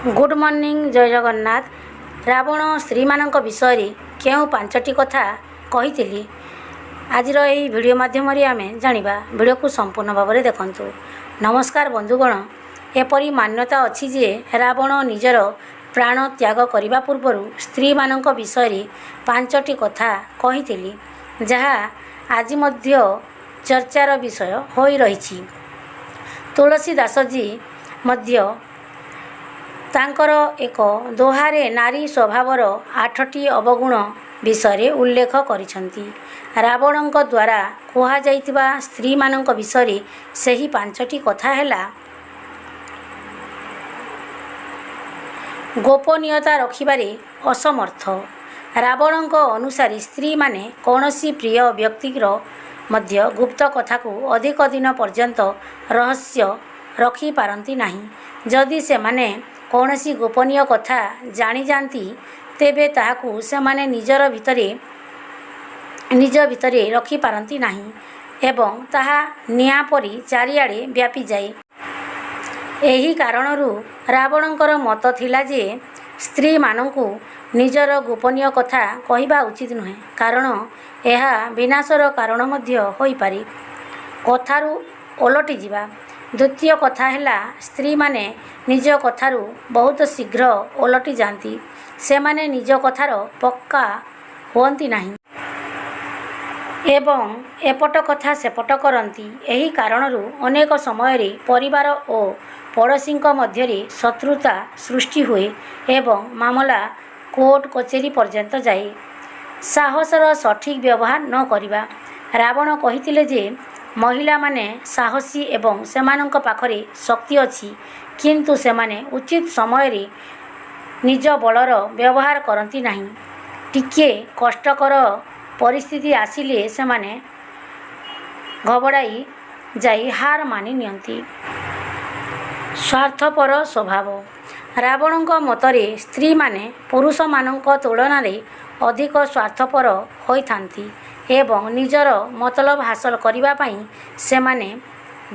Good morning, ଜୟ ଜଗନ୍ନାଥ। ରାବଣ ସ୍ତ୍ରୀମାନଙ୍କ ବିଷୟରେ କେଉଁ ପାଞ୍ଚଟି କଥା କହିଥିଲେ, ଆଜିର ଏହି ଭିଡ଼ିଓ ମାଧ୍ୟମରେ ଆମେ ଜାଣିବା। ଭିଡ଼ିଓକୁ ସମ୍ପୂର୍ଣ୍ଣ ଭାବରେ ଦେଖନ୍ତୁ। ନମସ୍କାର ବନ୍ଧୁଗଣ। ଏପରି ମାନ୍ୟତା ଅଛି ଯେ ରାବଣ ନିଜର ପ୍ରାଣ ତ୍ୟାଗ କରିବା ପୂର୍ବରୁ ସ୍ତ୍ରୀମାନଙ୍କ ବିଷୟରେ ପାଞ୍ଚଟି କଥା କହିଥିଲେ, ଯାହା ଆଜି ମଧ୍ୟ ଚର୍ଚ୍ଚାର ବିଷୟ ହୋଇ ରହିଛି। ତୁଳସୀ ଦାସଜୀ ମଧ୍ୟ ତାଙ୍କର ଏକ ଦୋହାରେ ନାରୀ ସ୍ୱଭାବର ଆଠଟି ଅବଗୁଣ ବିଷୟରେ ଉଲ୍ଲେଖ କରିଛନ୍ତି। ରାବଣଙ୍କ ଦ୍ୱାରା କୁହାଯାଇଥିବା ସ୍ତ୍ରୀମାନଙ୍କ ବିଷୟରେ ସେହି ପାଞ୍ଚଟି କଥା ହେଲା: ଗୋପନୀୟତା ରଖିବାରେ ଅସମର୍ଥ। ରାବଣଙ୍କ ଅନୁସାରେ ସ୍ତ୍ରୀମାନେ କୌଣସି ପ୍ରିୟ ବ୍ୟକ୍ତିର ମଧ୍ୟ ଗୁପ୍ତ କଥାକୁ ଅଧିକ ଦିନ ପର୍ଯ୍ୟନ୍ତ ରହସ୍ୟ ରଖିପାରନ୍ତି ନାହିଁ। ଯଦି ସେମାନେ କୌଣସି ଗୋପନୀୟ କଥା ଜାଣିଯାନ୍ତି, ତେବେ ତାହାକୁ ସେମାନେ ନିଜ ଭିତରେ ରଖିପାରନ୍ତି ନାହିଁ ଏବଂ ତାହା ନିଆଁ ପରି ଚାରିଆଡ଼େ ବ୍ୟାପିଯାଏ। ଏହି କାରଣରୁ ରାବଣଙ୍କର ମତ ଥିଲା ଯେ ସ୍ତ୍ରୀମାନଙ୍କୁ ନିଜର ଗୋପନୀୟ କଥା କହିବା ଉଚିତ ନୁହେଁ, କାରଣ ଏହା ବିନାଶର କାରଣ ମଧ୍ୟ ହୋଇପାରେ। କଥାରୁ ଓଲଟିଯିବା। ଦ୍ୱିତୀୟ କଥା ହେଲା, ସ୍ତ୍ରୀମାନେ ନିଜ କଥାରୁ ବହୁତ ଶୀଘ୍ର ଓଲଟି ଯାଆନ୍ତି। ସେମାନେ ନିଜ କଥାର ପକ୍କା ହୁଅନ୍ତି ନାହିଁ ଏବଂ ଏପଟ କଥା ସେପଟ କରନ୍ତି। ଏହି କାରଣରୁ ଅନେକ ସମୟରେ ପରିବାର ଓ ପଡ଼ୋଶୀଙ୍କ ମଧ୍ୟରେ ଶତ୍ରୁତା ସୃଷ୍ଟି ହୁଏ ଏବଂ ମାମଲା କୋର୍ଟ କଚେରୀ ପର୍ଯ୍ୟନ୍ତ ଯାଏ। ସାହସର ସଠିକ୍ ବ୍ୟବହାର ନ କରିବା। ରାବଣ କହିଥିଲେ ଯେ ମହିଳାମାନେ ସାହସୀ ଏବଂ ସେମାନଙ୍କ ପାଖରେ ଶକ୍ତି ଅଛି, କିନ୍ତୁ ସେମାନେ ଉଚିତ ସମୟରେ ନିଜ ବଳର ବ୍ୟବହାର କରନ୍ତି ନାହିଁ। ଟିକିଏ କଷ୍ଟକର ପରିସ୍ଥିତି ଆସିଲେ ସେମାନେ ଘବରାଇ ଯାଇ ହାର ମାନି ନିଅନ୍ତି। ସ୍ୱାର୍ଥପର ସ୍ୱଭାବ। ରାବଣଙ୍କ ମତରେ ସ୍ତ୍ରୀମାନେ ପୁରୁଷମାନଙ୍କ ତୁଳନାରେ ଅଧିକ ସ୍ୱାର୍ଥପର ହୋଇଥାନ୍ତି ଏବଂ ନିଜର ମତଲବ ହାସଲ କରିବା ପାଇଁ ସେମାନେ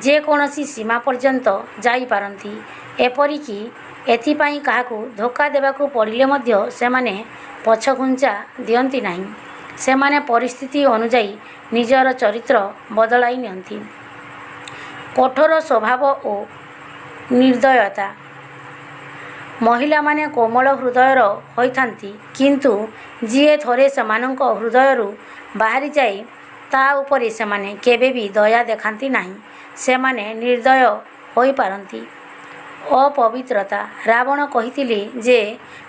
ଯେକୌଣସି ସୀମା ପର୍ଯ୍ୟନ୍ତ ଯାଇପାରନ୍ତି। ଏପରିକି ଏଥିପାଇଁ କାହାକୁ ଧୋକା ଦେବାକୁ ପଡ଼ିଲେ ମଧ୍ୟ ସେମାନେ ପଛଘୁଞ୍ଚା ଦିଅନ୍ତି ନାହିଁ। ସେମାନେ ପରିସ୍ଥିତି ଅନୁଯାୟୀ ନିଜର ଚରିତ୍ର ବଦଳାଇ ନିଅନ୍ତି। କଠୋର ସ୍ୱଭାବ ଓ ନିର୍ଦ୍ଦୟତା। ମହିଳାମାନେ କୋମଳ ହୃଦୟର ହୋଇଥାନ୍ତି, କିନ୍ତୁ ଯିଏ ଥରେ ସେମାନଙ୍କ ହୃଦୟରୁ ବାହାରିଯାଏ, ତା' ଉପରେ ସେମାନେ କେବେ ବି ଦୟା ଦେଖାନ୍ତି ନାହିଁ। ସେମାନେ ନିର୍ଦ୍ଦୟ ହୋଇପାରନ୍ତି। ଅପବିତ୍ରତା। ରାବଣ କହିଥିଲେ ଯେ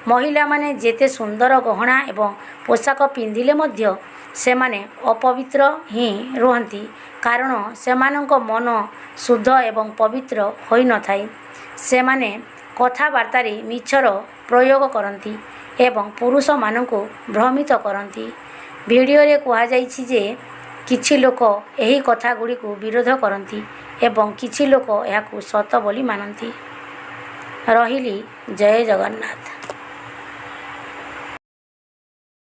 ମହିଳାମାନେ ଯେତେ ସୁନ୍ଦର ଗହଣା ଏବଂ ପୋଷାକ ପିନ୍ଧିଲେ ମଧ୍ୟ ସେମାନେ ଅପବିତ୍ର ହିଁ ରୁହନ୍ତି, କାରଣ ସେମାନଙ୍କ ମନ ଶୁଦ୍ଧ ଏବଂ ପବିତ୍ର ହୋଇନଥାଏ। ସେମାନେ କଥାବାର୍ତ୍ତାରେ ମିଛର ପ୍ରୟୋଗ କରନ୍ତି ଏବଂ ପୁରୁଷମାନଙ୍କୁ ଭ୍ରମିତ କରନ୍ତି। ଭିଡ଼ିଓରେ କୁହାଯାଇଛି ଯେ କିଛି ଲୋକ ଏହି କଥାଗୁଡ଼ିକୁ ବିରୋଧ କରନ୍ତି ଏବଂ କିଛି ଲୋକ ଏହାକୁ ସତ ବୋଲି ମାନନ୍ତି। ରହିଲି, ଜୟ ଜଗନ୍ନାଥ।